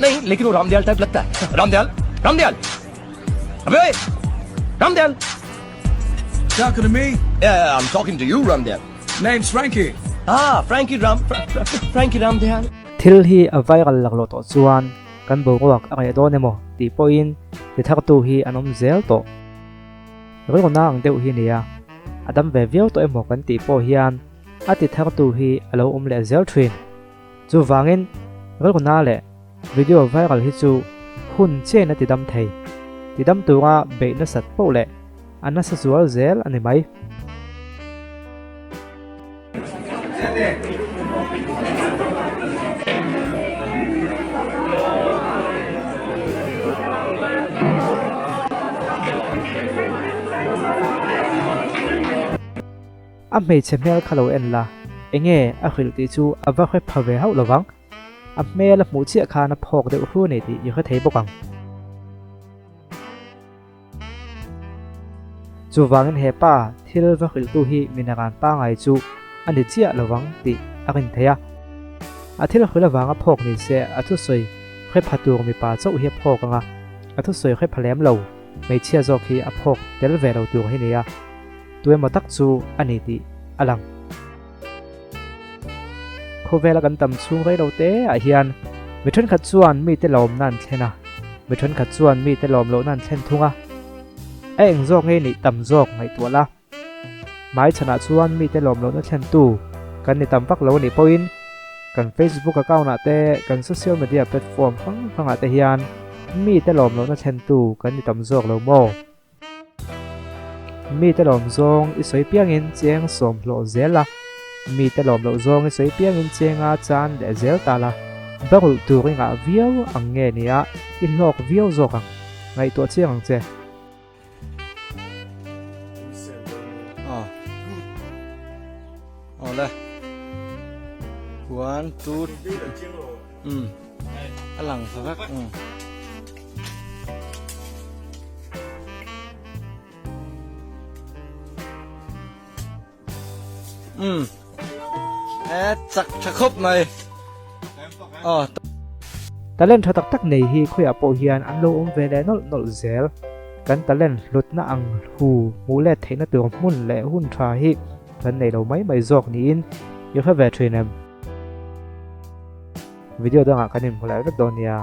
नहीं लेकिन वो रामदयाल टाइप लगता है रामदयाल रामदयाल अबे ओए, Ramdayal Talking to me? Yeah, I'm talking to you, Ramdayal. Name's Frankie. Ah, Frankie Ram, Frankie Ramdayal. Thil hi a viral laklawh tawh chuan kan boruak a reh dawn emaw tih pawhin ti thartu hi an awm zel tawh. Rilruna ang deuh hi nia, a dam ve viau tawh emaw kan tih pawh hian a ti thartu hi a lo awm leh zel thin. Chuvangin rilruna leh video viral hi chu hun chiain a ti dam thei. Ti dam tura beih nasat poh leh a nasa zual zel a ni mai. A hmeichhe hmel kha lo en la, enge a hrilh tih chu a va hre pha ve hauh lovang. A hmel a hmuh chiah khan a phawk deuh hru a ni tih i hre thei bawk ang. Chuvangin he pa thil va hrilhtu hi minaran pangai chu a ni chiah lovang tih a rin theih a. A thil hrilh avanga phawk ni se a thusawi hre pha tur mipa chauh hi a phawk ang a, a thusawi hre pha lem lo hmeichhia zawk hi a phawk tel ve lo tur hi nia. Tuemaw tak chu a ni tih a lang. Khawvela kan tam chhung rei lo te ah hian mi thenkhat chuan mite lawmna an thlen a, mi thenkhat chuan mite lawm lohna an thlen thung a. A eng zawk nge nih tam zawk ngaihtuah la. Hmai chhanah chuan mite lawm lohna thlentu kan ni tam vak lo anih pawhin kan Facebook account ah te kan social media platform hrang hrangah te hian mite lawm lohna thlentu kan ni tam zawk lo maw? Mite lawm zawng i sawi piangin cheng sawm hlawh zel a, mite lawm loh zawng i sawi piangin chenga chan leh zel ta la, barulh tur i ngah viau ang nge nia i hlawk viau zawk ang, ngaihtuah chiang ang che. Awle one two um a lang sa vek um. Um e chak tha khawp mai aw. Talent tha tak tak nei hi khawiah pawh hian an lo awm ve leh nawlh nawlh zel. Kan talent hlutna ang hu hmuh let theihna tur hmun leh hun tha hi kan nei lo mai mai zawk niin i hre ve thin em? Video dangah kan inhmu leh vek dawn nia.